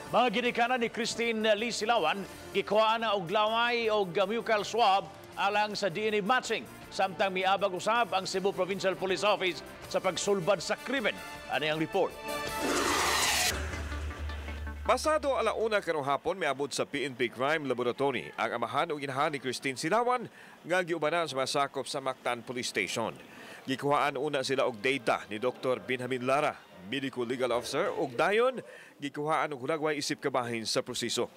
Mga ginikanan ni Christine Lee Silawan, gikuhaan na og laway og buccal swab alang sa DNA matching. Samtang miabag usab ang Cebu Provincial Police Office sa pagsulbad sa krimen. Ani ang report. Pasado 1:00 karong hapon, miabot sa PNP Crime Laboratory ang amahan ug inahan ni Christine Silawan nga giubanan sa mga sakop sa Mactan Police Station. Gikuhaan una sila og data ni Dr. Benjamin Lara, medical legal officer, ug dayon gikuhaan og hulagway isip kabahin sa proseso.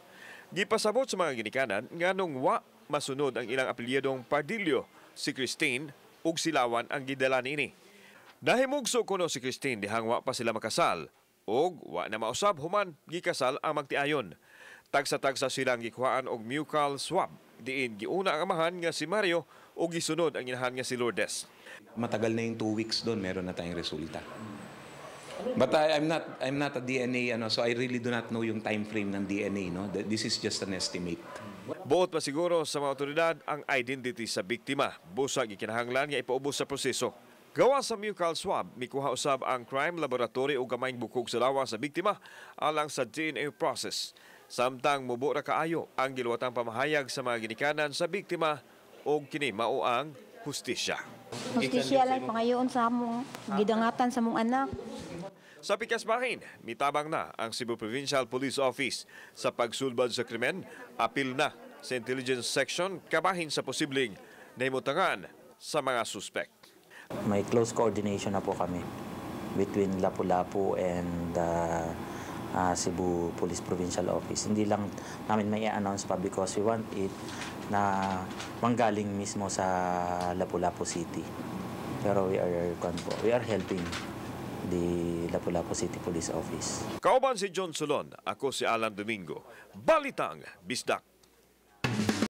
Gipasabot sa mga ginikanan nganong wa masunod ang ilang apelyidong Pardillo, si Christine ug Silawan ang gidala niini. Nahimugso kuno si Christine dihang wa pa sila makasal ug wa na mausab human gikasal ang magtiayon. Tagsa-tagsa silang gikuhaan og buccal swab diin giuna ang amahan nga si Mario ug gisunod ang inahan nga si Lourdes. Matagal na yung 2 weeks doon, meron na tayong resulta. But I'm not a DNA ano, so I really do not know yung time frame ng DNA, no. This is just an estimate. Buot pa siguro sa mga otoridad ang identity sa biktima. Busa gikinahanglan nga ipaubos sa proseso. Gawa sa buccal swab, mikuha usab ang crime laboratory og gamayng bukog sa lawas sa biktima alang sa DNA process. Samtang mubo ra kaayo ang giluwatang pamahayag sa mga ginikanan sa biktima og kini mao ang hustisya. Hustisya lang pangayoon sa among gidangatan sa among anak. Sa pikas bahin, mitabang na ang Cebu Provincial Police Office sa pagsulbad sa krimen, apil na sa intelligence section kabahin sa posibleng nahimutangan sa mga suspek. May close coordination na po kami between Lapu-Lapu and Cebu Police Provincial Office. Hindi lang namin may announce pa because we want it na manggaling mismo sa Lapu-Lapu City. Pero we are helping the Lapu-Lapu City Police Office. Kauban si John Solon, ako si Alan Domingo. Balitang Bisdak.